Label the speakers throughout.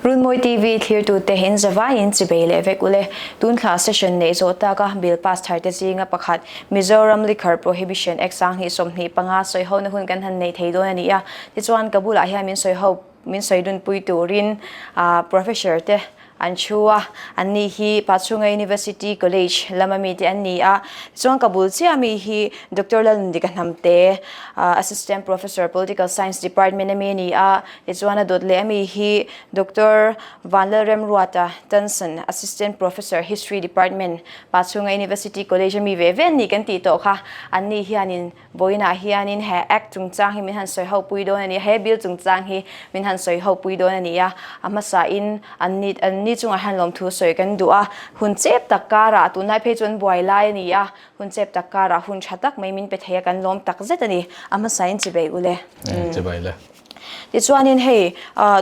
Speaker 1: Runmawi TV thlirtute in zavaiin chibei leh vek ule. Tun thla session neih zawh taka bill pass tharte zinga pakhat Mizoram Liquor Prohibition Act 2025 sawihona hun kan han nei thei dawn a ni a. Tichuan ka bulah hian min sawiho min sawi dunpui turin Professor te an thu a, an ni hi Pachhunga University College lama mite an ni a. Tichuan ka bul chiah mi hi Doctor Lalnundika Hnamte, Assistant Professor, Political Science Department a mi a ni a. Tichuan a dawt leh ami hi Doctor Vanlalremruata Tanson, Assistant Professor, History Department, Pachhunga University College a mi ve ve an ni kan tih tawh kha. An ni hianin Vawiinah hianin he Act chungchang hi min han sawi ho pui dawn a ni a, he Bill chungchang hi min han sawi ho pui dawn a ni a. A hmasain an ni an ni chungah hian lawmthu sawi kan duh a, hun chep tak karah tunlai phei chu an buai lai a ni a, hun chep tak karah hun tha tak mai min pe thei a kan lawm tak zet a ni. A hmasain chibei ule.
Speaker 2: Chibei le.
Speaker 1: Tichuanin hei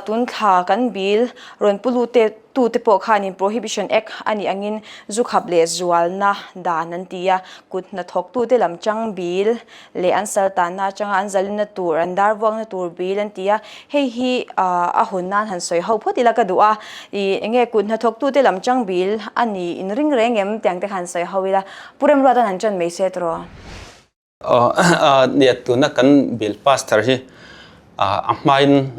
Speaker 1: tun thla kan bill rawn pu lut te tute pawh khanin Prohibition Act a nih angin zu khap leh zualna dan an ti a, kut hnathawktute lam chang bill leh an sal tanna atanga an zalinna tur an dar vuakna tur bill an ti a, hei hi a hawn nan han sawi ho phawt ila ka duh a, ih enge kut hnathawktute lam chang bill a ni inring reng em tiang te kha han sawi ho ila, Pu Remruata'n han ṭan mai se tawh.
Speaker 2: Nia tuna kan bill pass thar hi a hmain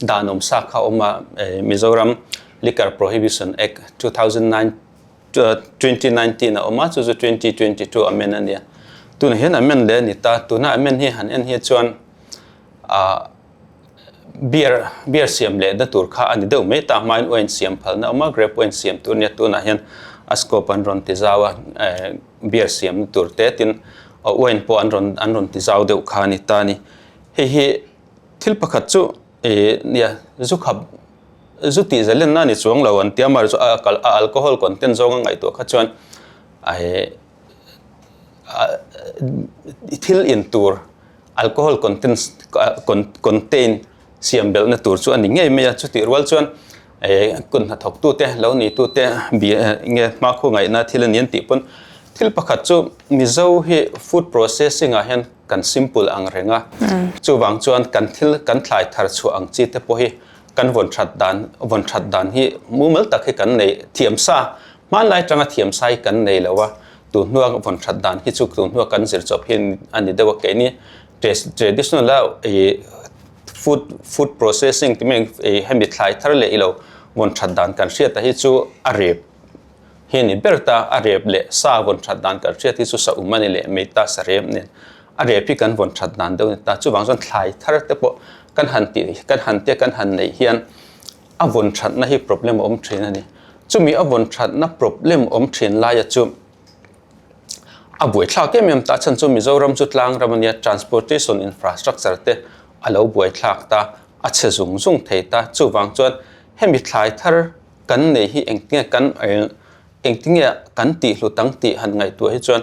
Speaker 2: dan awm sa kha a awm a, Mizoram Liquor Prohibition Act 2009 2019 a awm a, chu chu 2022 amend a nia. Tunah hian amend leh a ni ta, tuna amend hi han en hi chuan beer beer siam leh na tur kha a ni deuh mai ta, hmain wine siam phalna a awm a, grape wine siam tur a nia, tunah hian a scope an rawn ti zau a. Beer siamna tur te tin wine pawh an rawn an rawn ti zau deuh kha a ni ta a ni. Hei hi thil pakhat chu ih nia zu khap zu tih zalenna a ni chuang lo an tia amaherawhchu a a alcohol content zawnga ngaihtuah kha chuan ih thil in tur alcohol content contain siam belhna tur chu a ni ngei mai a, chutih rual chuan eh kut hnathawktute lo nitute nge hmakhua ngaihna thil a ni an tih pawn thil pakhat chu Mizo hi food processing ah hian kan simple ang reng a, chuvang chuan kan thil kan thlai thar chhuah ang chi te pawh hi kan vawn that dan vawn that dan hi mumal tak hi kan nei thiam sa hmanlai atanga thiam sa hi kan nei lo a, tun hnua vawn that dan hi chu tun hnua kan zir chawp hi a ni deuh a keini Traditional a ih food food processing ti mai ih hemi thlai thar leh ilo vawn that dan kan hriat a hi chu a rep hi a ni ber ta a rep leh sa vawn that dan kan hriat hi chu sa um a ni leh mai ta sa rep nen a rep hi kan vawn that dan deuh a ni ta chuvang chuan thlai thar te pawh kan han tih kan han tia kan han neih hian a vawn thatna hi problem a awm thin a ni chumi a vawn thatna problem awm thin laia chu. A buaithlak em em ta chhan chu Mizoram chu tlang ram a nia, transportation infrastructure te a lo buaithlak ta, a chhe zung zung thei ta. Chuvang chuan hemi thlai thar kan nei hi engtinge kan engtinge kan tih hlut ang tih han ngaihtuah hi chuan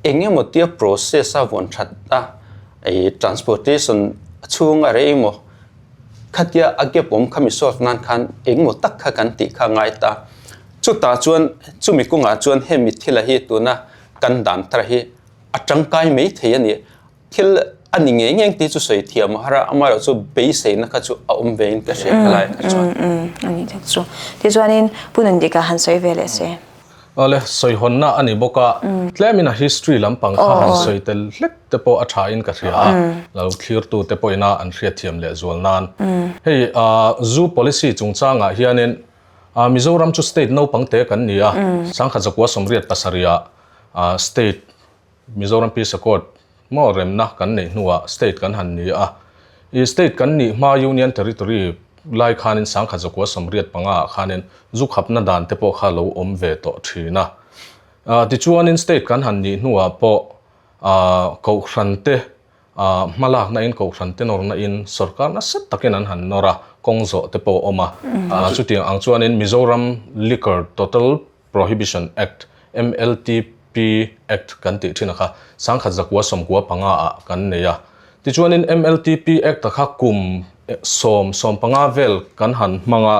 Speaker 2: eng emaw tia process a vawn that a, ih transportation chhung a rei emaw khatia a gap awm khami solve nan khan engemaw tak kha kan tih kha a ngai ta. Chutah chuan chumi kawngah chuan hemi thila hi tuna kan dan thar hi a tangkai mai thei a ni. Thil a ni ngei ngei tih chu sawi thiam a har a, amaherawh chu beiseina kha chu a awm vein ka hria kha lai kha chuan.
Speaker 1: A nih tak chu. Tichuanin Pu Nandika han sawi ve leh se.
Speaker 3: Awle, sawihawnna a ni bawk a, tlemin a history lampang kha han sawi tel hlek te pawh a thain ka hria a, lo thlirtu te pawhina an hriatthiam leh zual nan. Hei zu policy chungchangah hianin Mizoram chu state naupang te kan ni a, sangkhat zakua sawmriat pasarihah state Mizoram Peace Accord maw remna kan neih hnuah state kan han ni a. I state kan nih hma Union Territory lai khanin sangkhat zakua sawmriat pangaah khanin zu khapna dan te pawh kha lo awm ve tawh thin a. Tichuanin state kan han nih hnuah pawh kohhran te Hmalakna in kohhran te nawrna in sorkar nasa takin an han nawr a, kawng zawh te pawh a awm a. Chutiang ang chuanin Mizoram Liquor Total Prohibition Act, MLTP Act kan tih thin a kha sangkhat zakua sawmkua panga ah kan nei a. Tichuanin MLTP Act a kha kum sawm sawmpanga vel kan han hmang a,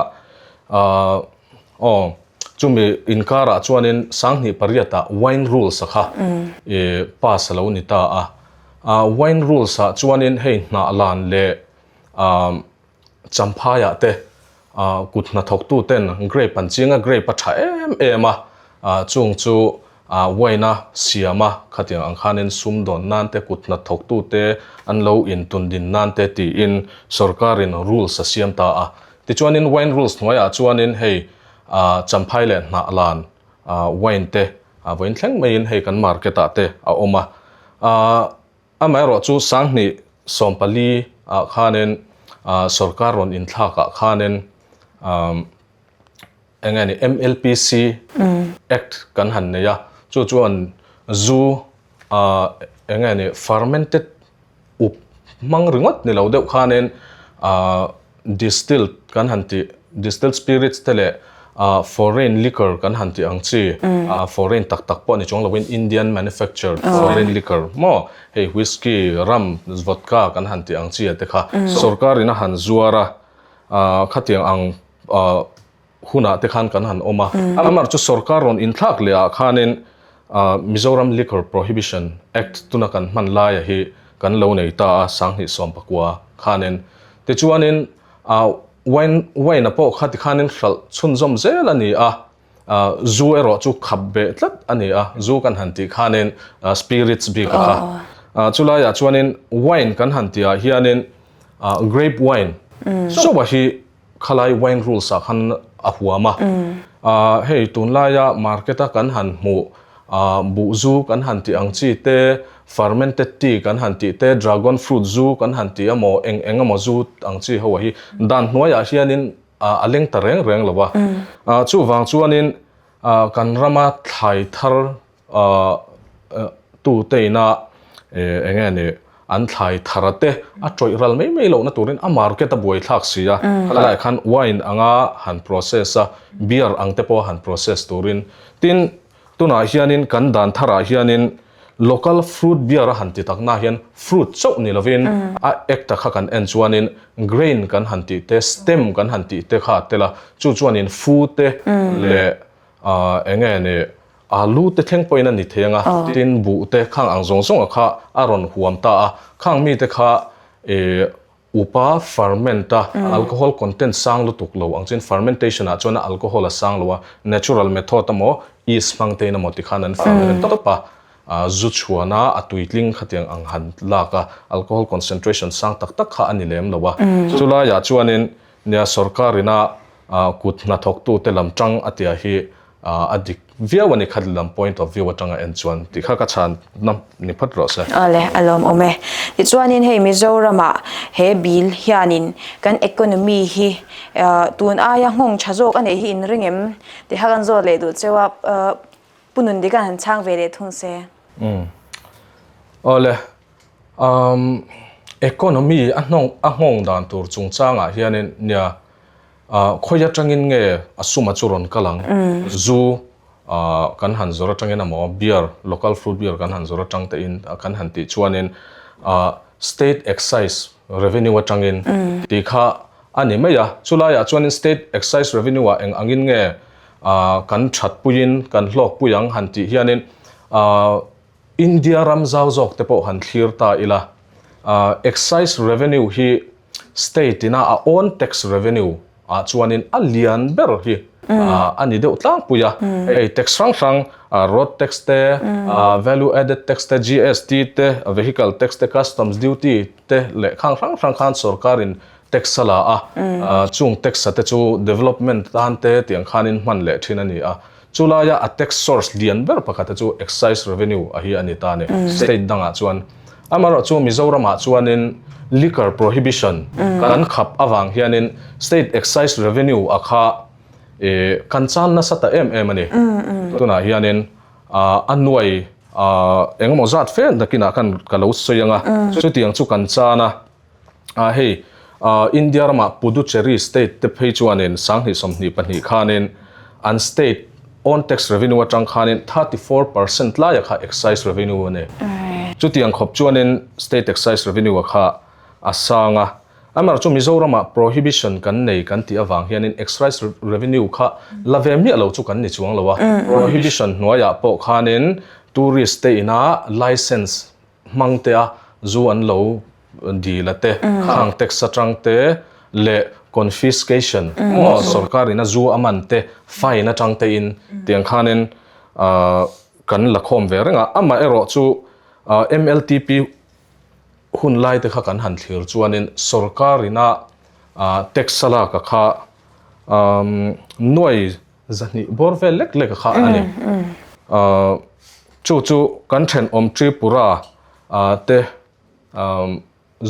Speaker 3: Aw, chumi inkarah chuanin sanghnih pariatah wine rules a kha i pass a lo ni ta a. A wine rules ah chuanin hei hnah lan leh champhaiah te Kut hnathawktuten grape an ching a, grape a tha em em a, chung chu wine a siam a, khatiang ang khanin sumdawn nan te, kut hnathawktute an lo intun din nan te tiin sorkarin rules a siam ta a. Tichuanin wine rules hnuaiah chuanin hei Champhai leh Hnahlan wine te vawiin thleng maiin hei kan market ah te a awm a. Amaherawh chu 2014 ah khanin sorkar rawn inthlak ah khanin eng nge ni MLPC Act kan han nei a, chu chuan zu eng nge ni fermented up hmang ringawt ni lo deuh khanin Distilled kan han tih, distilled spirits te leh foreign liquor kan han tih ang chi, foreign tak tak pawh ni chuang loin Indian manufactured foreign liquor maw, hei whisky, rum, vodka kan han tih ang chi a te kha sorkarin a han zuar a, khatiang ang hunah te khan kan han awm a. Amar chu sorkar rawn inthlak leh ah khanin Mizoram Liquor Prohibition Act tuna kan hman laia hi kan lo nei ta a, 2019 khanin. Tichuanin wine wine a pawh kha tikhanin hralh chhunzawm zel a ni a, zu erawh chu khap beh tlat a ni a, zu kan han tih khanin spirits bik a kha. Chulaiah chuanin wine kan han tihah hianin grape wine chauh a hi Khalai wine rules ah khan a huam a. Hei tunlaia market a kan han hmuh buh zu kan han tih ang chi te, fermented tea kan han tih te, dragon fruit zu kan han tih emaw eng eng emaw zu ang chi ho hi dan hnuaiah hianin a leng ta reng reng lo a. Chuvang chuanin kan rama thlai thar tute ina eng nge ni an thlai thar te a tawih ral mai mai lohna turin a market a buai thlak si a, khalaiah khan wine anga han process a, beer ang te pawh han process turin tin tunah hianin kan dan tharah hianin local fruit beer a han ti takna hian fruit chauh ni lovin a act a kha kan en chuanin grain kan han tih te stem kan han tih te kha a tel a, chu chuanin fu te leh eng nge ni Alu te thleng pawhin a ni thei ang a, tin buh te khang ang zawng zawng a kha a rawn huam ta a, khang mite kha ih upa ferment a, alcohol content sang lutuk lo ang chin fermentation ah chuan a alcohol a sang lo a, natural method emaw yeast hmang te in emaw tikhan an ferment tawp a, zu chhuan a a tuitling khatiang ang han lak a, alcohol concentration sang tak tak kha a ni lem lo a, chulaiah chuanin nia sorkar ina kut hnathawktute lam tang a tia hi A dik viau a ni kha lam point of view atanga en chuan tih kha ka chhan na ni phawt rawh se.
Speaker 1: Awle, a lawmawm e. Tichuanin hei Mizoramah he bill hianin kan economy hi tun aia nghawng tha zawk a neih hi in ring em? Tih kha kan zawt leh duh cheu a, Pu Nundikan han chhang ve leh thung se.
Speaker 3: Umm. Awle, umm economy a hnawng a nghawng dan tur chungchangah hianin nia Khawi atangin nge a suma chu rawn kal ang? Zu kan han zawrh atangin emaw beer, local fruit beer kan han zawrh atang tein kan han tih chuanin state excise revenue atangin tih kha a ni mai a. Chulaiah chuanin state excise revenue ah eng angin nge kan thatpuiin kan hlawkpui ang han tih hianin India ram zau zawk te pawh han thlir ta ila, excise revenue hi state ina a own tax revenue ah chuanin a lian ber hi a ni deuh tlangpui a. Hei tax hrang hrang road tax te, value added tax te, GST te, vehicle tax te, customs duty te leh khang hrang hrang khan sorkarin tax a la a, chung tax a te chu development tan te tiang khanin hman leh thin a ni a. Chu laia a tax source lian ber pakhat chu excise revenue a hi a ni ta a ni. State dangah chuan. Amaherawhchu Mizoramah chuanin liquor prohibition kan khap avang hianin state excise revenue a kha kan chan nasa ta em em a ni. Tunah hianin a nuai engemaw zat fe nakinah khan ka lo sawi ang a, chutiang chu kan chan a. Ah hei ah India ramah Puducherry state te phei chuanin 2022 khanin an state own tax revenue atang khanin 34% laia kha excise revenue a ni. Chutiang khawp chuanin state excise revenue a kha a sang a. Amaherawhchu Mizoramah prohibition kan nei kan tih avang hianin excise revenue kha la ve miah lo chu kan ni chuang lo a. Prohibition hnuaiah pawh khanin tourist te ina license hmang te a zu an lo dil a te, khang tax atang te leh confiscation maw sorkar in a zu a man te fine atang te in tiang khanin kan la khawm ve reng a, amaherawh chu MLTP hun lai te kha kan han thlir chuanin sorkar ina tax a lak a kha nuai 200 bawr vel lek lek a kha a ni. Chu chu kan thenawm Tripura te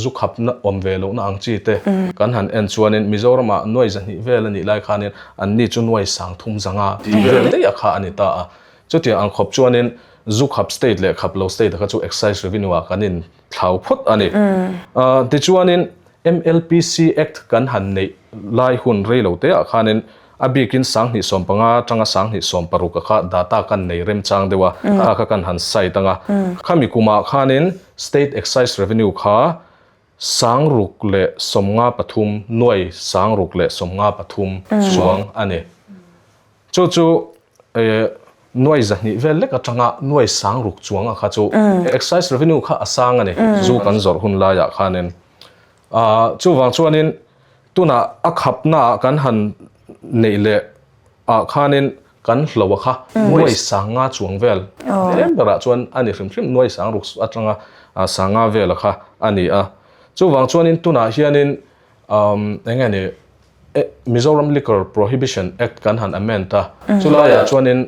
Speaker 3: zu khapna awm ve lohna ang chi te kan han en chuanin Mizoramah nuai 200 vel a nih lai khanin anni chu nuai 30 zanga tih vel daih a kha a ni ta a. Chutiang ang khawp chuanin zu khap state leh khap lo state a kha chu excise revenue ah kan in thlau phawt a ni. Tichuanin MLPC Act kan han neih lai hun rei lo te ah khanin a bikin 2015 atanga 2016 a kha data kan nei remchang deuh a, kha kha kan han cite anga. Khami kumah khanin State Excise Revenue kha 653, nuai 653 chuang a ni. Chu chu nuai 200 vel lek atanga nuai 6000 chuang a kha chu excise revenue kha a sang a ni, zu kan zawrh hun laiah khanin. Chuvang chuanin tunah a khapnaah kan han neih leh ah khanin kan hlo a kha nuai 50 chuang vel tlem berah chuan a ni hrim hrim nuai 6000 atanga 50 vel a kha a ni a. Chuvang chuanin tunah hianin eng nge ni Mizoram Liquor Prohibition Act kan han amend a, chulaiah chuanin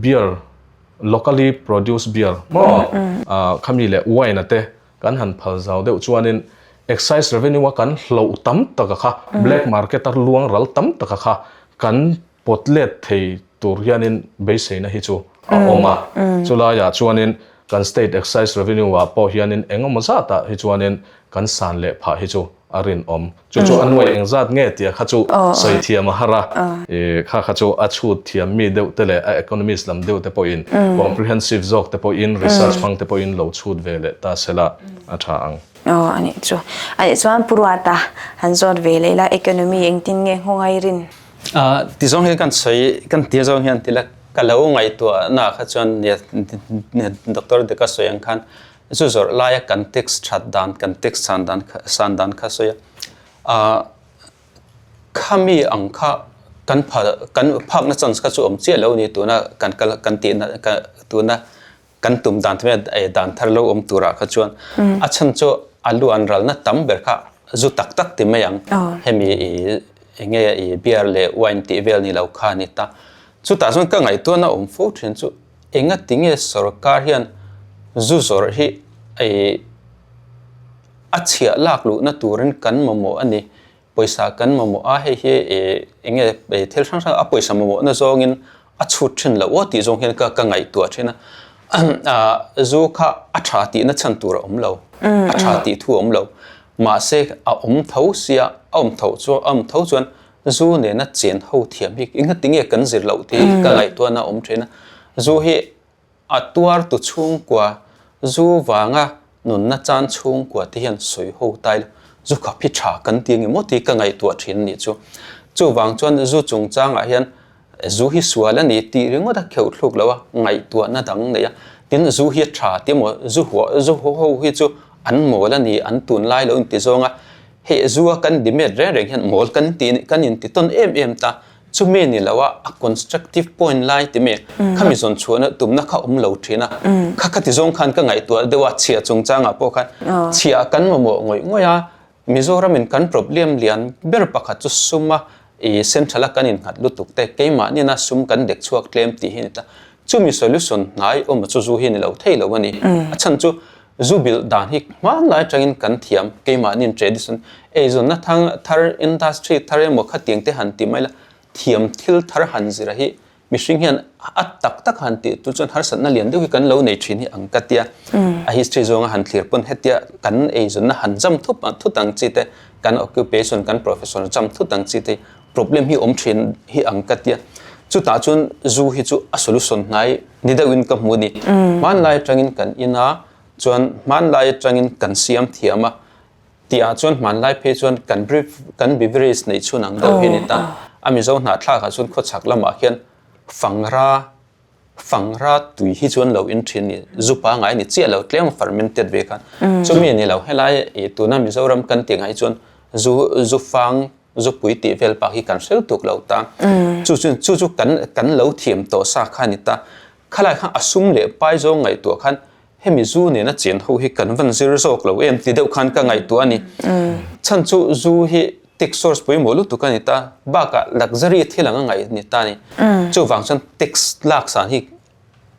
Speaker 3: beer, locally produced beer maw khami leh wine a te kan han phal zau deuh chuanin excise revenue a kan hloh tam taka kha black market a luang ral tam taka kha kan pawt let thei tur hianin beiseina hi chu a awm a. Chulaiah chuanin kan state excise revenue ah pawh hianin engemaw zatah hi chuanin kan san leh phah hi chu a rinawm. Chu chu a nuai engzat nge tia kha chu sawi thiam a har a, kha kha chu a chhut thiam mi deuh te leh a economist lam deuh te pawhin comprehensive zawk te pawhin research hmang te pawhin lo chhut ve leh ta sela a tha ang.
Speaker 1: Aw a nih chu. A nih chuan Pu Ruata han zawt ve leh ila economy engtin nge nghawng ai rin?
Speaker 2: Ti zawng hian kan sawi kan tia zawng hian ti la ka lo ngaihtuahna kha chuan Doctor Deka sawi ang khan Chu zawrh laia kan tax that dan, kan tax san dan kha san dan kha sawi a. Ahh khami ang kha kan pha kan phakna chance kha chu awm chiah lo a ni tuna kan kal kan tihna ka tuna kan tum dan te mai dan thar lo awm turah kha chuan a chhan chu a lu an ralna tam ber kha zu tak tak ti mai ang. Hemi ih eng nge ih beer leh wine tih vel ni lo kha a ni ta. Chutah chuan ka ngaihtuahna awm fo thin chu Engati nge sorkar hian zu zawrh hi a chhiah lak luhna turin kan mamawh a ni? Pawisa kan mamawh a, hei hi enge thil hrang hrang a pawisa mamawhna zawngin a chhut thin loh aw tih zawng hian ka ngaihtuah thin a. Zu kha a tha tihna chhan tur a awm lo, a tha tih thu a awm lo. Mahse a awm tho sia, a awm tho chuan a awm tho chuan Zu nena chen ho thiam hi engati nge kan zir loh tih ka ngaihtuahna a awm thin a. Zu hi a tuartu chhungkua, zu vanga nunna chan chhungkua te hian sawi ho ta ila, zu khap hi tha kan ti ange maw tih ka ngaihtuah thin a nih chu. Chuvang chuan zu chungchangah hian zu hi sual a ni tih ringawt a kheuh thluk lo a, ngaihtuahna dang nei a. Tin, zu hi a tha ti emaw, zu huah, zu ho hi chu an mawl a ni, an tunlai lo inti zawng a. Hei zua kan demand reng reng hian mawl kan ti kan inti tawn em em ta, chumi ni lo a a constructive point lai ti mi khami zawn chhuahna tumna kha awm lo thin a, kha khati zawng khan ka ngaihtuah deuh a chhia chungchangah pawh khan chhia kan mamawh ngawih ngawih a, Mizoram in kan problem lian ber pakhat chu sum a i central a kan innghat lutuk te keimahni na sum kan dek chhuak tlem tih hi a ni ta, chumi solution hnai awm chu zu hi ni lo thei lo a ni, a chhan chu Zu bilh dan hi hmanlai atangin kan thiam, keimahniin tradition, eizawnna thang thar, industry thar emaw khatiang te han ti mai la, thiam thil thar han zira hi mihring hian a tak tak han tih tur chuan harsatna lian deuh hi kan lo nei thin hi ang ka tia. A history zawnga han thlir pawn hetia kan eizawnna han jam thup ang thut ang chi te, kan occupation, kan profession jam thut ang chi te hi problem hi awm thin hi ang ka tia. Chutah chuan zu hi chu a solution hnai ni deuhin ka hmu a ni. Hmanlai atangin kan in a, chuan hmanlai atangin kan siam thiam a, tihah chuan hmanlai phei chuan kan kan beverage neih chhun ang deuh hi a ni ta. A Mizo hnahthlakah chuan khawchhak lamah khian fangra fangra tui hi chuan lo in thin a ni. Zu pangai ni chiah lo tlem a fermented ve khan. Chumi a ni lo, helai tuna Mizoram kan tih ang ah hi chuan. zu zu fang zupui tih vel bak hi kan hre lutuk lo ta. Chu chu chu chu kan kan lo thiam tawh sa kha a ni ta. Khalai khan a sum leh pai zawng ngaihtuah khan hemi zu nena chen ho hi kan van zir zawk lo em ti deuh khan ka ngaihtuah a ni. Chhan chu zu hi tax source pawimawh lutuk a ni ta. Bakah luxury thil ang a ngaih a ni ta a ni. Chuvang chuan tax lak san hi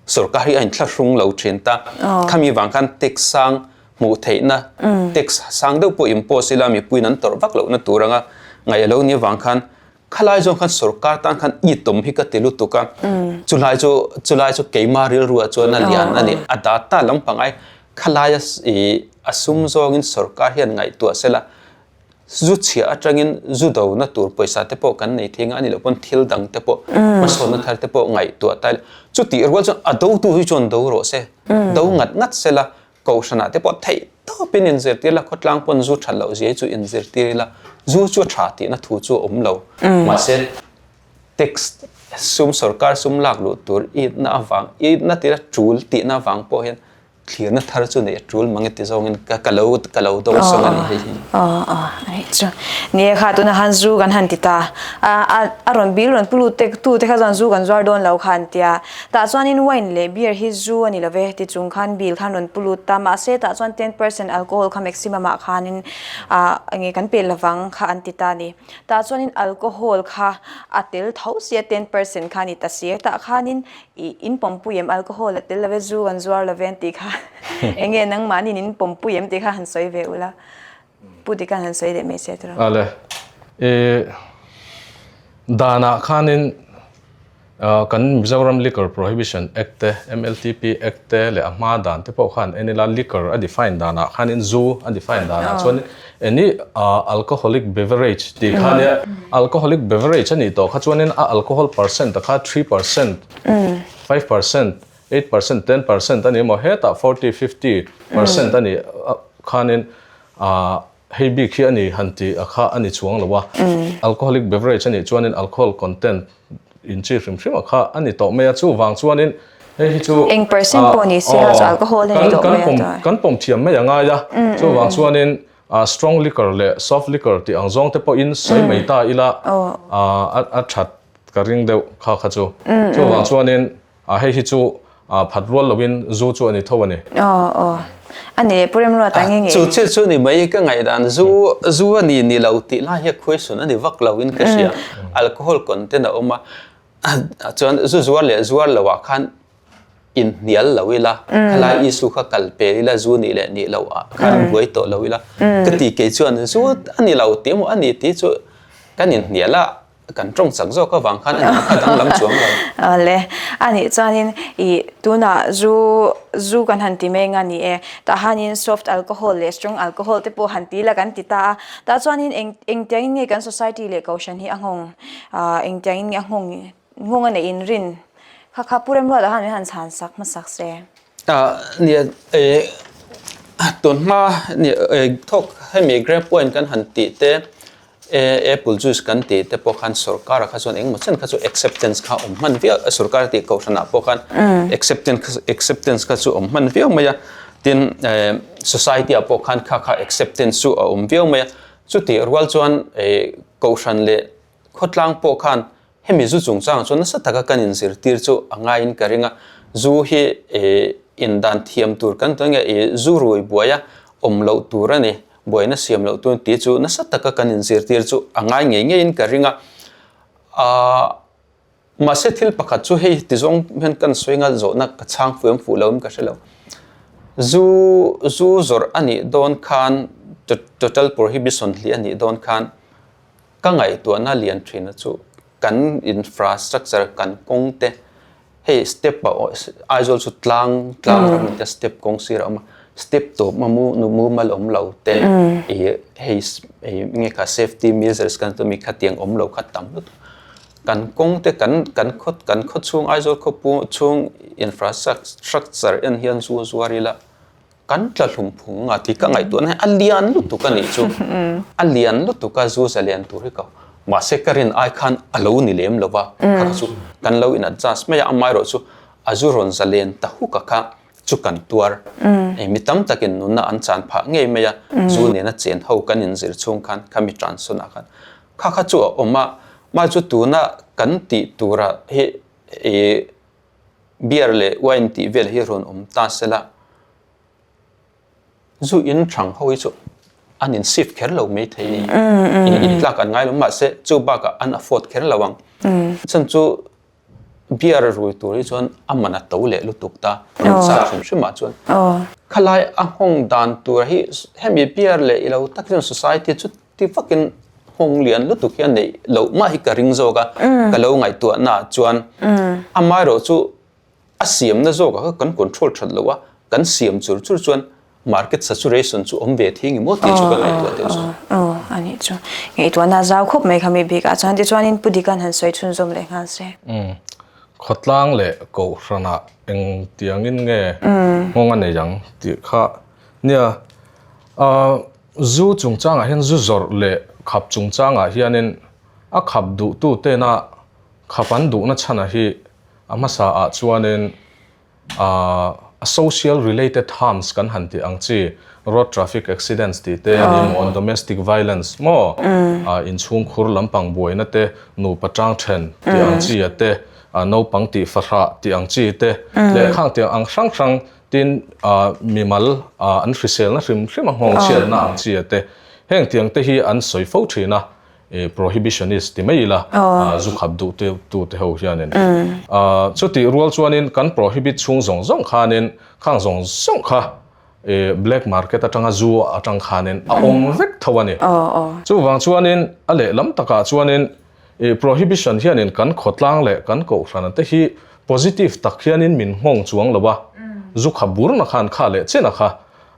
Speaker 2: Sorkar hi a inthlahrung lo thin ta. Khami vang khan tax sang hmuh theihna, tax sang deuh pawh impose ila mipuiin an tawrh vak lohna tur anga ngaih a lo nih avang khan khalai zawng khan sorkar tan khan itawm hi ka ti lutuk a. Chulai chu chulai chu keima rilruah chuan a lian a ni. A data lampang ai khalaia ih a sum zawngin sorkar hian ngaihtuah sela Zu chhia atangin zu dona tur pawisa te pawh kan nei thei nga a ni loh pawn thil dang te pawh hmasawnna thar te pawh ngaihtuah ta ila chutih rual chuan a dotu hi chuan do rawh se do ngat ngat sela kohhranah te pawh theih tawpin inzirtir la khawtlang pawn zu that loh zia hi chu inzirtir ila zu chu a tha tihna thu chu a awm lo mahse tax sum sorkar sum lak luh tur itna avang itna tira tul tihna avang pawh hian Thlirna thar chu neih a tul mang e ti zawngin ka ka lo ka lo dawng sawng a ni hei hi.
Speaker 1: Aw aw a nih chu. Ni e kha tuna han zu kan han ti ta. A a a rawn bil rawn pu lut te tu te kha chuan zu kan zuar dawn lo kha an tia. Tah chuanin wine leh beer hi zu a ni lo ve ti chung khan bil khan rawn pu lut ta. Mahse tah chuan 10% alcohol kha maximum ah khanin ah enge kan pe lovang kha an ti ta a ni. Tah chuanin alcohol kha a tel tho sia 10% kha a ni ta si. Tah khanin I in pawmpui em alcohol a tel love zu an zuar love an tih kha enge nangmahni in pawmpui em tih kha han sawi ve ula Pu Dika'n han sawi leh mai se tiraw.
Speaker 3: Ale i danah khanin kan Mizoram Liquor Prohibition Act te MLTP Act te leh a hma dan te pawh khan en ila liquor a define danah khanin zu a define danah chuan Eni alcoholic beverage tih kha nia, alcoholic beverage a nih tawh kha chuanin a alcohol percent a kha 3%, 5%, 8%, 10% a ni emaw hetah 40, 50% a nih khanin hei bik hi a ni han tih a kha a ni chuang lo a. Alcoholic beverage a nih chuanin alcohol content in chi hrim hrim a kha a ni tawh mai a, chuvang chuanin hei hi chu
Speaker 1: Eng percent pawh ni se a chu alcohol a ni tawh mai a tawh.
Speaker 3: Kan pawm thiam mai a ngai a, chuvang chuanin strong liquor leh soft liquor tih ang zawng te pawhin sawi mai ta ila a that ka ring deuh kha kha chu. Chuvang chuanin hei hi chu phat rual loin zu chu a ni tho a ni.
Speaker 1: Aw aw a ni leh Pu Remruata nge nge.
Speaker 2: Chu chiah chu ni mai ka ngaihdan zu zu a ni ni lo tih lai hi a question a ni vak lo in ka hria. Alcohol content a awm a chuan zu zuar leh zuar lo ah khan inhnial lo ila khalai issue kha kal pel ila zu nih leh nih loh ah khan buai tawh lo ila ka ti kei chuan zu a ni lo tih emaw a ni tih chu kan inhnial a Kan tawng chak zawk avang khan a nih kha danglam chuang lo.
Speaker 1: Awle, a nih chuanin i tunah zu zu kan han ti mai nga ni e. Tah hanin soft alcohol leh strong alcohol te pawh han ti la kan ti ta a. Tah chuanin eng engtiangin nge kan society leh kohhran hi a nghawng ah engtiangin nge a nghawng nghawng a neih inrin kha kha Pu Remruata khan min han chhan sak hmasak se.
Speaker 2: Ah nia eh tunhma nia eh thawk hemi grape wine kan han tih te Apple juice kan tih te pawh khan sorkar ah kha chuan engemaw chen kha chu acceptance kha awm hman viau a sorkar tih kohhran ah pawh khan acceptance acceptance kha chu awm hman viau mai a tin eh society ah pawh khan kha kha acceptance chu a awm viau mai a chutih rual chuan eh kohhran leh khawtlang pawh khan Hemi zu chungchangah chuan nasa taka kan inzirtir chu a ngaiin ka ring a, zu hi indan thiam tur kan tih nge i zu rui buaia awm loh tur a ni, buaina siam loh tur tih chu nasa taka kan inzirtir chu a ngai ngei ngeiin ka ring a. Aaa mahse thil pakhat chu hei tizawng hian kan sawi nga zawhna ka chhang fuh em fuh lo em ka hre lo. Zu zu zawrh a nih dawn khan total prohibition hli a nih dawn khan Ka ngaihtuahna lian thina chu kan infrastructure kan kawng te hei step a Aizawl chu tlang tlang ram te step kawng sir a awm a step tawp a mu nu mumal awm lo te ih hei nge kha safety measures kan tumi khatiang awm lo kha tam lutuk kan kawng te kan kan khaw kan khaw chhung Aizawl khawpu chhung infrastructure en hian zu zuar ila. Kan tla hlum phung a ti ka ngaihtuahna hi a lian lutuk a nih chu. A lian lutuk a zu zalian tur hi ka mahse ka rin ai khan a lo ni lem lo va kha kha chu kan lo in adjust mai a amaherawh chu a zu rawn zalen ta huk a kha. chu kan tuar. Mi tam takin nunna an chan phah ngei mai a, zu nena chen ho kan inzir chhung khan khami transawn ah khan kha kha chu a awm a, mah chu tuna kan tih tura hi ih beer leh wine tih vel hi rawn awm ta sela zu in thang ho hi chu an in shift kher lo mai thei in tlak an ngai lo mahse chu bakah an afford kher lo ang chhan chu Beer rui tur hi chuan a man a to leh lutuk ta, rui chak hrim hrim ah chuan. Khalai a nghawng dan tur hi hemi beer leh ilo tak hian society chu ti vakin nghawng lian lutuk hi a neih loh mah hi ka ring zawk a, ka lo ngaihtuah na ah chuan amaherawh chu a siamna zawk ah kha kan control that loh a, kan siam chur chur chuan Market saturation chu awm ve thing emaw tih chu ka ngaihtuah deuh zawk.
Speaker 1: Aw, a nih chu. Ngaihtuahna zau khawp mai kha mi bik ah chuan tichuanin Pu Dikan han sawi chhunzawm leh nghal se.
Speaker 3: Umm, khawtlang leh kohhranah eng tiangin nge nghawng a nei ang tih kha nia. Ahh, zu chungchangah hian zu zawrh leh khap chungchangah hianin a khap duhtu tena khap an duhna chhana hi a hmasa ah chuanin A social related harms kan han tih ang chi, road traffic accidents tih te a ni maw, domestic violence maw, inchhungkhur lampang buaina te, nupa tang then tih ang chi a te, naupang tih fahrah tih ang chi te leh khang tiang ang hrang hrang tin mimal an hriselna hrim hrim a nghawng chhiatna ang chi a te, heng tiang te hi an sawi fo thin a. Prohibitionist ti mai ila zu khap duh tu te ho hianin chutih rual chuanin kan prohibit chhung zawng zawng khanin khang zawng zawng kha black market atanga zu atang khanin a awm vek tho a ni. Chuvang chuanin a lehlam takah chuanin prohibition hianin kan khawtlang leh kan kohhran te hi positive tak hianin min nghawng chuang lo a, zu khap burna khan kha leh chen a kha.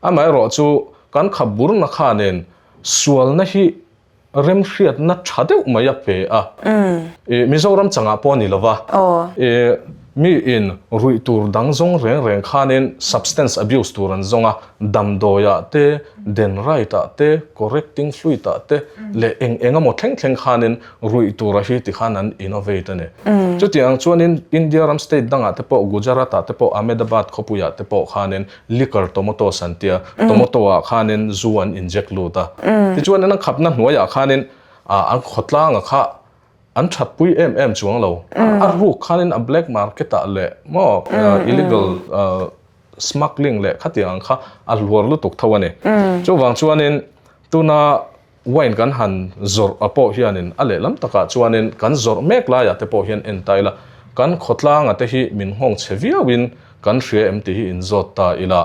Speaker 3: Amaherawhchu kan khap burna khanin sualna hi remhriatna tha deuh mai a pe a. I Mizoram changah pawh a ni lova. I mi in ruih tur dang zawng reng reng khanin substance abuse tur an zawng a, damdawi ah te, denrite ah te, correcting fluid ah te leh eng eng emaw thleng thleng khanin ruih tura hi ti khan an innovate a ni. Chutiang chuanin India ram state dangah te pawh Gujarat ah te pawh Ahmedabad khawpui ah te pawh khanin liquor tomatoes an tia, tomato ah khanin zu an inject lut a. Tichuan an khapna hnuaiah khanin an khawtlanga kha an thatpui em em chuang lo. A ruk khanin a black market ah leh maw illegal smuggling leh khatiang ang kha a hluar lutuk tho a ni. Chuvang chuanin tuna Wine kan han zawrh a pawh hianin a lehlam takah chuanin kan zawrh mek laiah te pawh hian en ta ila, kan khawtlanga te hi min nghawng chhe viauin kan hria em tih hi inzawt ta ila.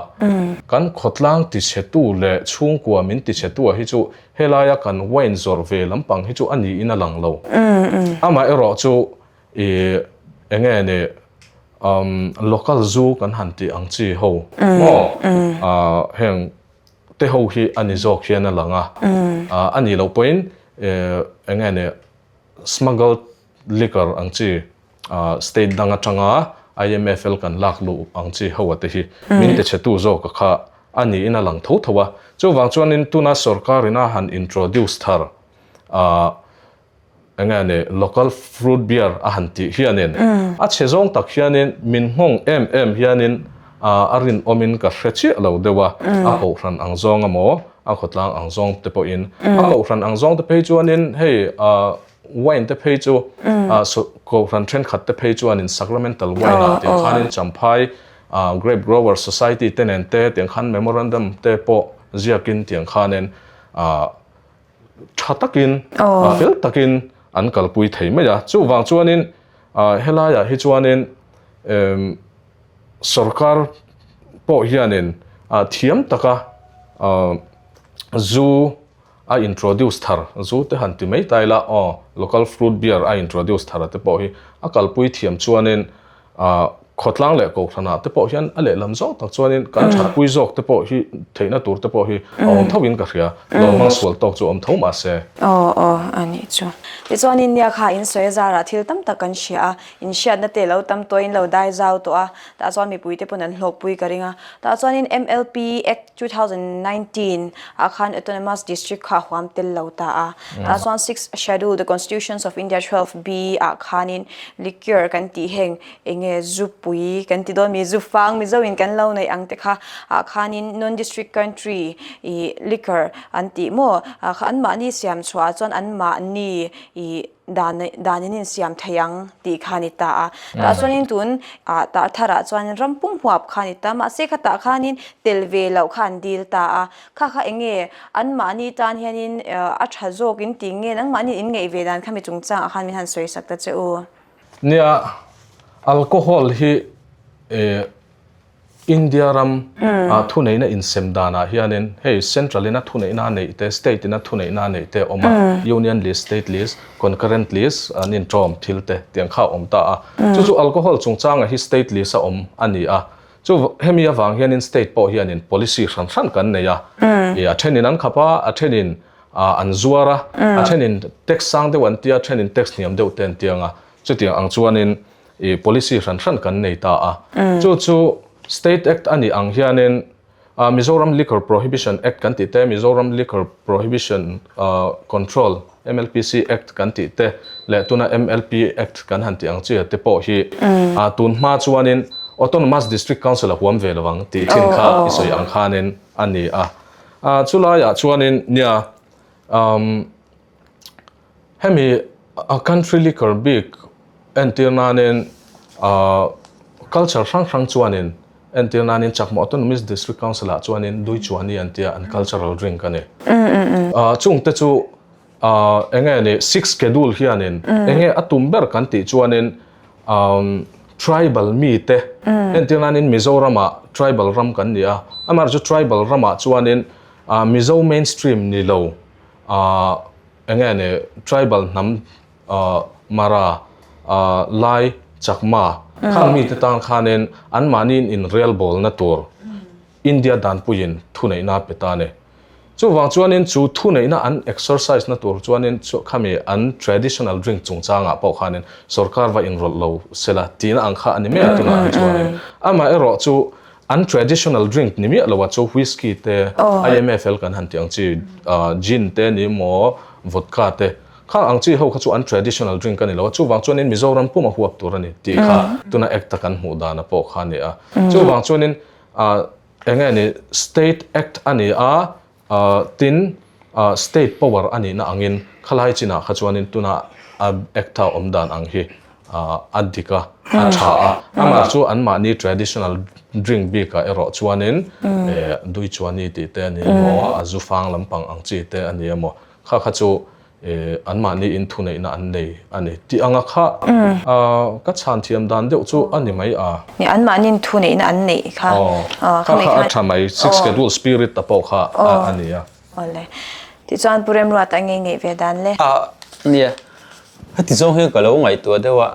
Speaker 3: Kan khawtlang tichhetu leh chhungkua min tichhetua hi chu helaia kan wine zawrh ve lampang hi chu a niin a lang lo. Amaherawhchu ih enge ni local zu kan han tih ang chi ho maw heng te ho hi a ni zawk hian a lang a, a nih loh pawhin eng nge ni smuggled liquor ang chi state dang atanga IMFL kan lak luh ang chi ho a te hi min ti chhe tu zawk a kha a niin a lang tho tho a, chuvang chuanin tuna sorkar ina han introduce thar Eng nge ni, local fruit beer a han tih hianin a chhe zawng tak hianin min nghawng em em hianin a rinawmin ka hre chiah lo deuh a, a kohhran ang zawng emaw a khawtlang ang zawng te pawhin. A kohhran ang zawng te phei chuanin hei wine te phei chu kohhran thenkhat te phei chuanin sacramental wine ah tiang khanin Champhai Grape Grower Society te nen te tiang khan memorandum te pawh ziakin tiang khanin tha takin, fel takin an kalpui thei mai a. Chuvang chuanin helaiah hi chuanin sorkar pawh hianin thiam taka zu a introduce thar, zu te han ti mai ta ila aw, local fruit beer a introduce thar a te pawh hi a kalpui thiam chuanin Khawtlang leh Kohhranah te pawh hian a lehlam zawng tak chuanin kan thatpui zawk te pawh hi theihna tur te pawh hi a awm tho in ka hria. Lo hmang sual tawk chu awm tho mahse.
Speaker 1: Aw aw a nih chu. Tichuanin nia kha in sawi a zarah thil tam tak kan hria a, in hriatna te lo tam tawhin lo dai zau tawh a, tah chuan mipui te pawn an hlawkpui ka ring a. Tah chuanin MLP Act 2019 ah khan Autonomous District kha a huam tel lo ta a. Tah chuan Sixth Schedule, The Constitutions of India 12 B ah khanin liquor kan tih heng eng nge zupui. Zupui kan ti dawn mi, Zufang Mizo in kan lo neih ang te kha ah khanin non-district country ih liquor an tih maw ah kha anmahni siam chhuah ah chuan anmahni ih dan dan in insiam thei ang tih kha a ni ta a. Tah chuanin tun ah tah thar ah chuan ram pum huap kha a ni ta mahse khatah khanin tel ve loh kha an dil ta a. Kha kha eng nge anmahni tan hianin a tha zawk in tih nge nangmahni in ngaih ve dan kha mi chungchang ah khan min han sawi sak ta che u.
Speaker 3: Nia, alcohol hi India ram ah thuneihna insem danah hianin hei central in a thuneihna a neih te, state in a thuneihna a neih te a awm a, union list, state list, concurrent list an inṭawm thil te tiang kha a awm ta a. Chu chu alcohol chungchanga hi state list a awm a ni a. Chu hemi avang hianin state pawh hianin policy hran hran kan nei a, a thenin an khap a, a thenin an zuar a, a thenin tax sang deuh an tia, a thenin tax hniam deuh te an ti ang a, chutiang ang chuanin ih policy hran hran kan nei ta a. Chu chu State Act a nih ang hianin Mizoram Liquor Prohibition Act kan tih te, Mizoram Liquor Prohibition Control, MLPC Act kan tih te leh tuna MLP Act kan han tih ang chi te pawh hi tun hma chuanin Autonomous District Council a huam ve lovang tih thin kha i sawi ang khanin a ni a. Chulaiah chuanin nia hemi country liquor bik entir nanin culture hrang hrang chuanin entir nanin Chakma Autonomous District Council ah chuanin Duichuani an tia an cultural drink a ni. Chungte chu eng nge ni sixth schedule hianin eng nge a tum ber kan tih chuanin tribal mite entir nanin Mizoramah tribal ram kan ni a, amaherawhchu tribal ramah chuanin Mizo mainstream ni lo eng nge ni tribal hnam Mara, Lai, Chakma khang mite tan khanin anmahniin inrelbawlna tur India danpuiin thuneihna a pe ta a ni. Chuvang chuanin chu thuneihna an exercise na tur chuanin khami an traditional drink chungchangah pawh khanin sorkar va inrawlh lo sela tihna ang kha a ni mai a tunah hi chuanin. Amaherawh chu an traditional drink ni miah loa chu whisky te, IMFL kan han tih ang chi gin te ni maw vodka te khang ang chi ho kha chu an traditional drink a ni lo a, chuvang chuanin Mizoram puma huap tur a ni tih kha tuna act a kan hmuh dana pawh kha a ni a. Chuvang chuanin Eng nge ni State Act a ni a, tin State Power a nihna angin khalai chinah kha chuanin tuna a Act a awm dan ang hi a dik a, a tha a. Amah chu anmahni traditional drink bikah erawh chuanin Duichuani tih te a ni emaw, a zufang lampang ang chi te a ni emaw, kha kha chu anmahni in thuneihna an nei a ni tih anga kha ka chhan thiam dan deuh chu a ni mai a.
Speaker 1: Ni anmahni thuneihna an neih kha.
Speaker 3: Kha kha a tha mai six schedule spirit ta pawh kha a ni a.
Speaker 1: Awle. Tichuan Pu Remruata a ngei neih ve dan le.
Speaker 2: A nia. Heti zawng hian ka lo ngaihtuah deuh a.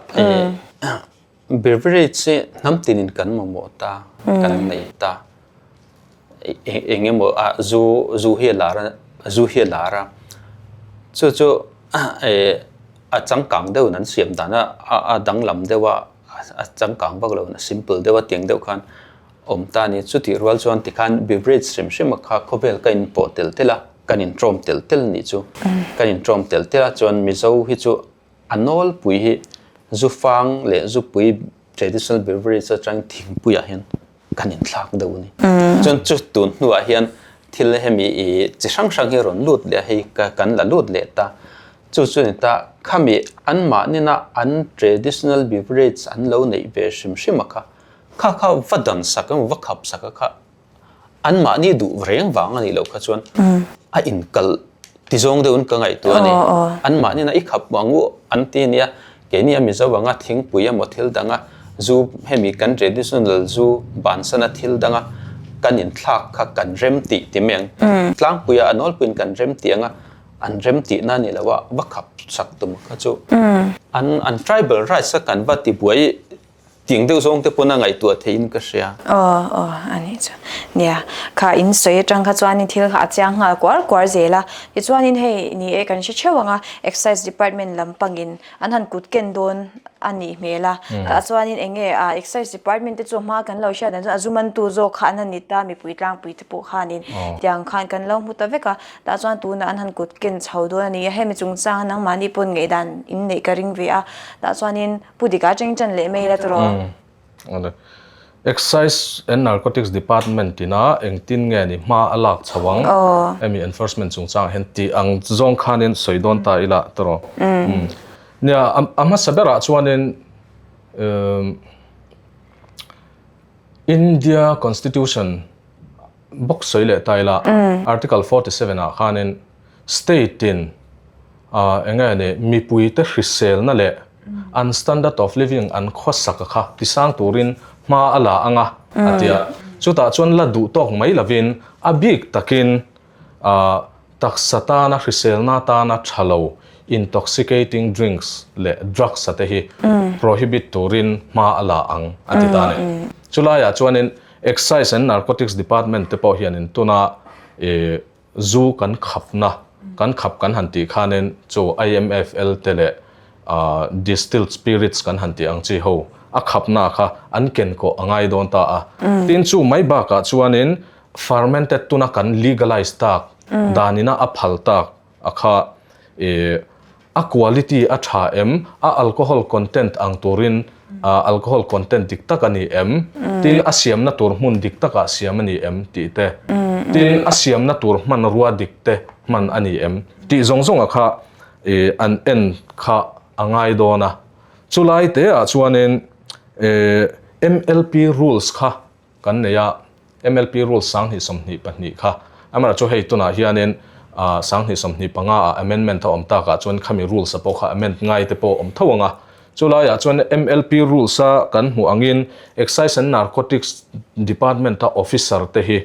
Speaker 2: Beverage hi hnam tinin kan mamawh ta, kan nei ta. Eng emaw a zu zu hi a lar a zu hi a lar a. Chu chu a changkang deuhin an siam dan a, a danglam deuh a, a changkang vak lo a simple deuh a tiang deuh khan awm ta a ni. Chutih rual chuan tikhan beverage hrim hrim a kha khawvel ka inpawh tel tel a, kan inṭawm tel tel nih chu. Kan inṭawm tel tel a chuan Mizo hi chu A nawlpui hi zufang leh zupui traditional beverage atang thingpuiah hian kan inthlak deuh a ni. Chuan chu tun hnuah hian thil hemi i chi hrang hrang hi rawn lut leh a, hei kan la lut leh ta. Chu chu ni ta khami anmahnina an traditional beverage an lo neih ve hrim hrim a kha, kha kha va dan sak emaw va khap sak a kha Anmahni duh reng vang a nih loh kha chuan a inkalh ti zawng deuhin ka ngaihtuah a ni. Anmahni na i khap ang u an ti nia, keini a Mizo anga thingpui emaw thil danga zu hemi kan traditional zu bansana thil danga kan inthlak kha kan rem tih ti mai ang. Tlangpuia a nawlpuiin kan rem tih anga an rem tihna a ni lo a, va khap sak tum kha chu an tribal rights a kan va tibuai Tiang deuh zawng te pawn a ngaihtuah theihin ka hria.
Speaker 1: Aw aw a nih chu. Nia, kha in sawi atang kha chuanin thil kha a chiang nghal kuar kuar zel a. Tichuanin hei ni e kan hre theuh ang a, Excise Department lam pangin an han kut ken dawn a nih hmel a. Tah chuanin eng nge a Excise Department te chu hma kan lo hriat dan chuan a zu mantu zawk kha an han ni ta, mipui tlangpui te pawh khanin tiang khan kan lo hmu ta vek a. Tah chuan tunah an han kut ken chho dawn a ni a, hemi chungchanga nangmahni pawn ngaihdan in neih ka ring ve a. Tah chuanin Pu Dika cheng chan leh mai la tawh.
Speaker 3: Excise and Narcotics Department ina engtin nge ni hma a lak chho ang hemi enforcement chungchangah hian tih ang zawng khanin sawi dawn ta ila tawh. Nia a hmasa berah chuanin India Constitution bawk sawi leh ta ila Article 47 ah khanin state in eng nge ni mipuite hriselna leh an standard of living an khawsak a kha tisang turin hma a la ang a a ti a. Chutah chuan la duh tawk mai lovin a bik takin taksa tana hriselna tana tha lo intoxicating drinks leh drugs a te hi prohibit turin hma a la ang a ti ta a ni. Chulaiah chuanin Excise and Narcotics Department te pawh hianin tuna ih zu kan khapna kan khap kan han tih khanin chu IMFL te leh ah distilled spirits kan han tih ang chi ho a khapna kha an ken kawh a ngai dawn ta a. Tin chu mai bakah chuanin fermented tuna kan legalize tak danina a phal tak a kha ih a quality a tha em, a alcohol content ang turin alcohol content dik tak a ni em, tin a siamna tur hmun dik takah siam a ni em tih te, tin a siamna tur hmanrua dik te hman a ni em tih zawng zawng a kha ih an en kha a ngai dawn a. Chulai te ah chuanin ih MLP rules kha Kan nei a, MLP Rules 2022 kha. Amaherawhchu hei tunah hianin 2025 ah amendment a awm takah chuan khami rules a pawh kha amend ngai te pawh a awm tho ang a. Chulaiah chuan MLP Rules a kan hmuh angin Excise and Narcotics Department a officer te hi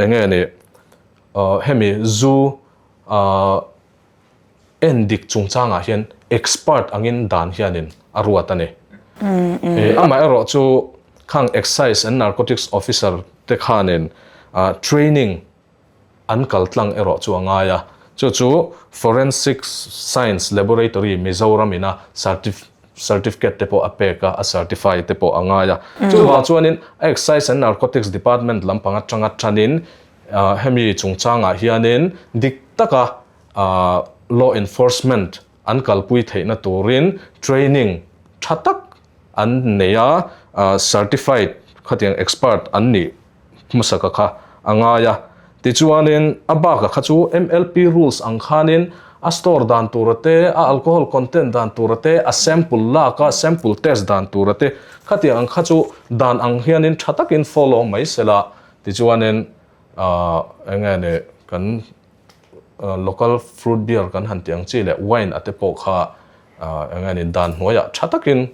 Speaker 3: eng nge ni hemi zu En dik chungchangah hian expert angin dan hianin a ruat a ni. Amaherawh chu khang Excise and Narcotics Officer te khanin training an kal tlang erawh chu a ngai a, chu chu Forensic Science Laboratory Mizoram ina certificate te pawh a pek a, a certify te pawh a ngai a. Chuvang chuanin Excise and Narcotics Department lampang atanga tanin hemi chungchangah hianin dik taka law enforcement an kalpui theihna turin training tha tak an nei a, certified khatiang expert an nih hmasaka kha a ngai a. Tichuanin a bakah kha chu MLP rules ang khanin a store dan tura te, a alcohol content dan tura te, a sample lak a sample test dan tura te khatiang ang kha chu dan ang hianin tha takin follow mai sela. Tichuanin eng nge ni kan local fruit beer kan han tih ang chi leh wine a te pawh kha eng nge ni dan hnuaiah tha takin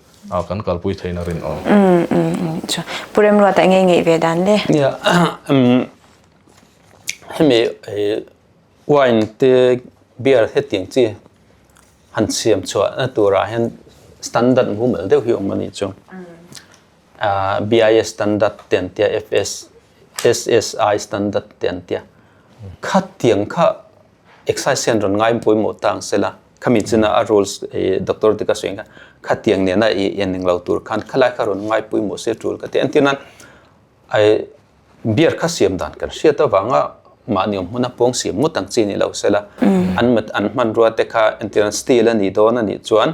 Speaker 3: kan kalpui theihna rinawm.
Speaker 1: Pu Remruata eng nge ngeih ve dan le?
Speaker 2: Nia hemi wine te beer hetiang chi han siam chhuahna turah hian standard mumal deuh hi awm a nih chu. BIS standard te an tia FS SSI standard te an tia khatiang kha excise hian rawn ngai pawimawh ta ang sela khami china a rules doctor te ka sawi ang kha khatiang nena i en englo tur khan khalai kha rawn ngai pawimawh se tul ka ti entir nan ai beer kha siam dan kan hriat avanga mahni awm hmuna pawng siam ngawt ang chi ni lo sela an an hmanrua te kha entir nan steel a nih dawn a nih chuan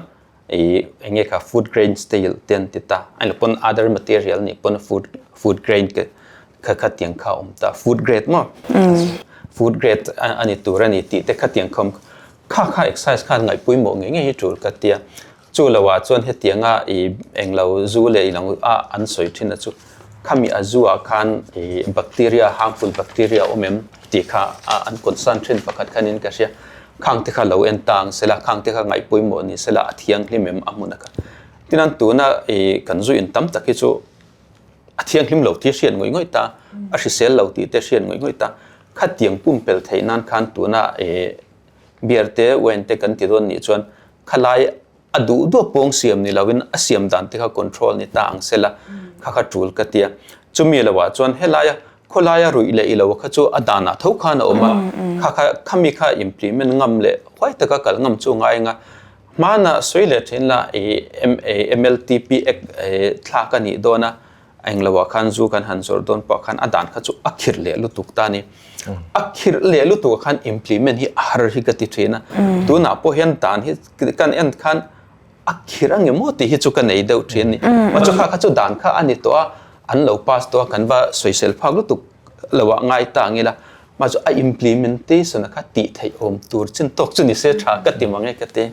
Speaker 2: i enge kha food grain steel te an ti ta a pawn other material nih pawn food food grain ke kha kha tiang kha awm ta food grade maw food grade ani tur ani tih te kha tiang kha awm kha kha exercise khan ngaih pawimawh ngei ngei hi tul ka tia chu lo ah chuan hetianga i englo zu leh ilo a an sawi thin a chu khami a zu ah khan i bacteria harmful bacteria awm em tih kha an concern thin pakhat khanin ka hria. Khang te kha lo en ta ang sela, khang te kha ngaih pawimawh ni sela, a thianghlim em a hmun a kha. Tin an tuna i kan zu in tam tak hi chu a thianghlim lo tih hriat ngawih ngawih ta, a hrisel lo tih te hriat ngawih ngawih ta. Khatiang pumpel theih nan khan tuna i beer te wine te kan ti dawn nih chuan khalai a duh duh pawng siam ni loin a siam dan te kha control ni ta ang sela kha kha tul ka tia. Chumi lohah chuan helaia khawlaia ruih leh i lo kha chu a danah tho khan a awm a, kha kha khami kha implement ngam leh huai taka kal ngam chu ngai anga hmana sawi leh thin la i MLTP act thlak a nih dawn a, englo ah khan zu kan han zawrh dawn pawh khan a dan kha chu a khirh leh lutuk ta a ni. A khirh leh lutuk ah khan implement hi a har hi ka ti thin a, tunah pawh hian dan hi kan en khan. A khirh ange maw tih hi chu ka nei deuh thin a ni. Mahse chu kha kha chu dan kha a ni tawh a, an lo pass tawh a, kan va sawisel phak lutuk lo ah ngai ta ang ila. Mahse chu a implementation a kha tih theih awm tur chin tawk chu ni se tha ka ti mang e ka ti.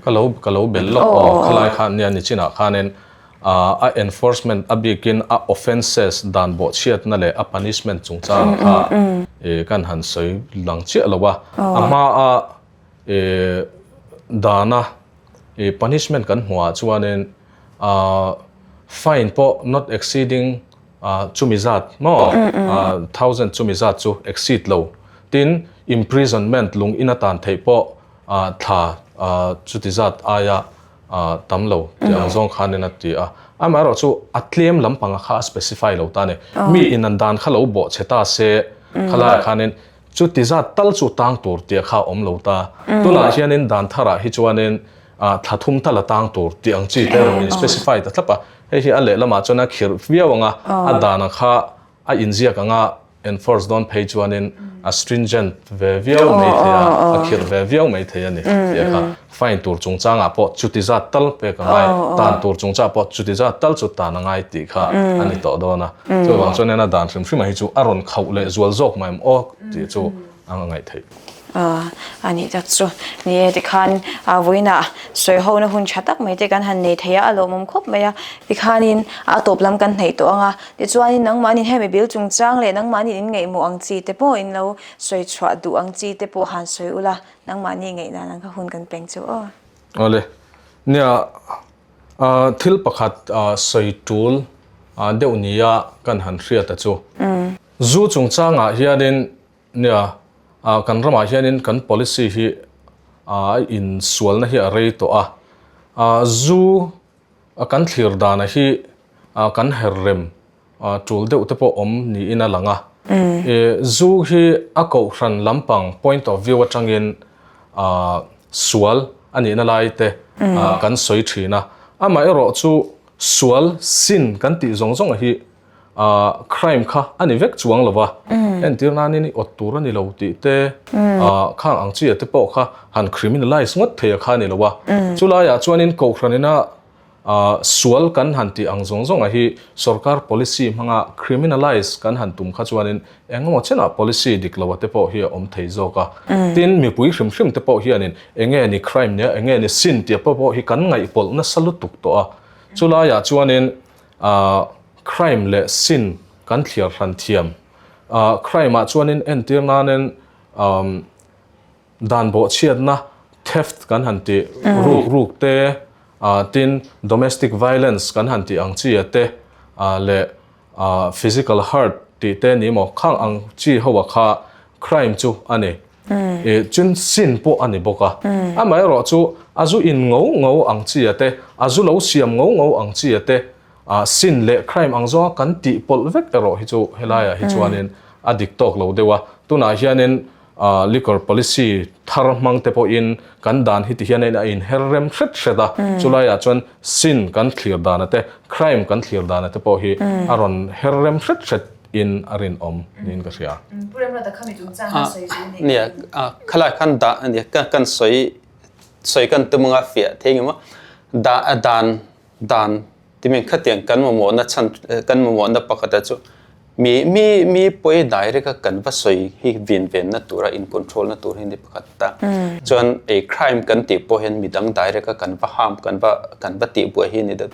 Speaker 3: Ka lo ka lo bel lawk aw khalai khan nia nichinah khanin a enforcement a bikin a offences dan bawhchhiatna leh a punishment chungchang kha kan han sawi lang chiah lo a. A hmaa dana punishment kan hmuh ah chuanin fine pawh not exceeding chumi zat maw thousand chumi zat chu exceed lo tin imprisonment lung in atan theih pawh thla chuti zat aia tam lo tih ang zawng khanin a ti a amaherawh chu a tlem lampang a kha a specify lo ta a ni mi in an dan kha lo bawh che ta se khalaiah khanin Chuti zat tal chu tang tur tih kha a awm lo ta. Tunah hianin dan tharah hi chuanin thla thum tal a tang tur tih ang chi te rawn in specify ta thlap a. Hei hi a lehlamah chuan a khirh viau ang a, a dana kha a inziak anga enforce dawn phei chuanin a stringent ve viau mai thei a, a khirh ve viau mai thei a ni tih kha. Fine tur chungchangah pawh chuti zat tal pek a ngai, tan tur chungchangah pawh chuti zat tal chu tan a ngai tih kha a ni tawh dawn a. Chuvang chuan ena dan hrim hrimah hi chu a rawn khauh leh zual zawk mai em aw tih chu a ngaih theih.
Speaker 1: A nih tak chu. Ni e, tikhan vawiinah sawi hona hun tha tak mai te kan han nei thei a, a lawmawm khawp mai a. Tikhanin a tawp lam kan hnaih tawh ang a, tichuanin nangmahni hemi bil chungchang leh nangmahni in ngaihmawh ang chi te pawh in lo sawi chhuah duh ang chi te pawh han sawi ula. Nangmahni ngaihdan ang kha hun kan peng chu aw.
Speaker 3: Awle. Nia, thil pakhat sawi tul deuh nia kan han hriat a chu. Zu chungchangah hianin nia, kan ramah hianin kan policy hi a insualna hi a rei tawh a. Zu kan thlir dana hi kan her rem tul deuh te pawh awm niin a lang a. Zu hi a kohhran lampang point of view atangin sual a nihna lai te kan sawi thin a. Amaherawh chu sual, sin, kan tih zawng zawng hi crime kha a ni vek chuang lo va. Entir nanin i awt tur a ni lo tih te khang ang chi te pawh kha han criminalize ngawt thei a kha a ni lo a. Chulaiah chuanin kohhranina Sual kan han tih ang zawng zawngah hi sorkar policy hmanga criminalize kan han tum kha chuanin engemaw chenah policy dik loa te pawh hi a awm thei zawk a. Tin, mipui hrim hrim te pawh hianin enge ni crime nia enge ni sin tih pawh pawh hi kan ngaihpawlh nasa lutuk tawh a. Chulaiah chuanin crime leh sin kan thliar hran thiam. Crime ah chuanin entir nanin Dan bawhchhiatna, theft, kan han tih ruk ruk te, tin domestic violence kan han tih ang chi a te leh physical hurt tih te ni maw khang ang chi ho a kha crime chu a ni. Chun sin pawh a ni bawk a. Amaherawh chu a zu in ngo ngo ang chi a te, a zu lo siam ngo ngo ang chi a te Sin leh crime ang zawnga kan tih pawlh vek erawh hi chu helaiah hi chuanin a dik tawk lo deuh a. Tunah hianin liquor policy thar hmang te pawhin kan dan hi ti hian a inher rem hret hret a. Chulaiah chuan sin kan thlir dana te, crime kan thlir dana te pawh hi a rawn her rem hret hret in a rinawm niin ka hria.
Speaker 1: Pu Remruata khami chungchang kha sawi zui nei.
Speaker 2: Nia, khalai khan dah a nia, kan sawi sawi kan tum anga fiah thei ngemaw dah dan Dan timin khatiang kan mamawhna chhan kan mamawhna pakhata chu mi mi mi pawi direct a kan va sawi hi vin venna tura in control na tur hi ni pakhat ta. Chuan ei crime kan tih pawh hian midang direct a kan va harm kan va kan va tih buai hi ni deuh.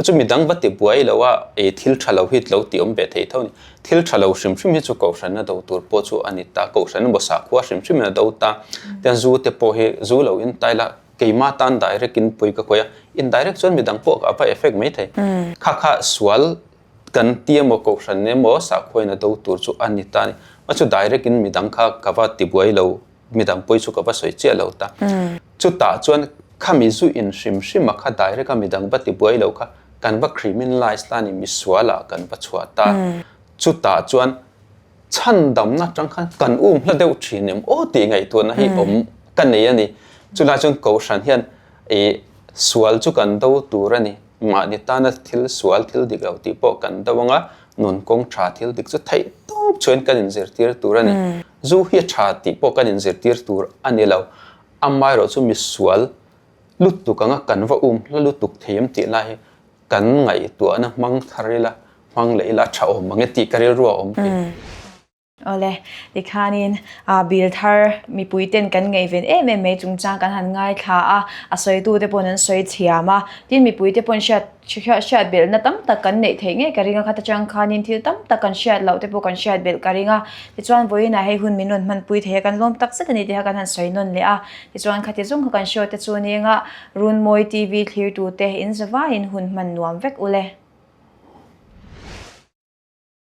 Speaker 2: Chu midang va ti buai lo a ei thil tha lo hi lo ti awm ve thei tho a ni. Thil tha lo hrim hrim hi chu kohhran a do tur pawh chu a ni ta. Kohhran emaw sakhua hrim hrim in a do ta. Tian zu te pawh hi zu lo in tai la Keimah tan direct in pawi ka khawih a, indirect chuan midang pawh a va effect mai thei. Kha kha sual kan ti emaw kohhran emaw sakhuain a do tur chu a ni ta a ni. Mah chu direct in midang kha ka va ti buai lo, midang pawi chu ka va sawi chiah lo ta. Chutah chuan khami zu in hrim hrim a kha direct a midang va ti buai lo kha kan va criminalize ta a ni, misual ah kan va chhuah ta. Chutah chuan Chhandamna atang khan kan um hla deuh thin em aw tih ngaihtuahna hi awm ka nei a ni. Chulai chuan Kohhran hian ih sual chu kan do tur a ni. Mahni tana thil sual thil dik lo tih pawh kan do anga nun kawng tha thil dik chu theih tawp chuan kan inzirtir tur a ni. Zu hi a tha tih pawh kan inzirtir tur a ni lo. Amaherawhchu misual. lutuk anga kan va um hla lutuk thei em tih lai hi kan ngaihtuahna hmang thar ila, hmang leh ila a tha awm ang e tih ka rilru a awm thei.
Speaker 1: Awle, tikhanin bill thar mipui ten kan ngaihven em em mai chungchang kan han ngaithla a, a sawitu te paw'n an sawi thiam a, tin mipui te paw'n hriat hriat belhna tam tak kan neih theih ngei ka ring a, khata chang khanin thil tam tak kan hriat loh te pawh kan hriat belh ka ring a, tichuan vawiinah hei hun min rawn hmanpui thei a, kan lawm tak zet a ni tih kha kan han sawi nawn leh a, tichuan khati zawng kha kan hriat te chu nia Runmawi TV thlirtute in zavaiin hun hman nuam vek ule.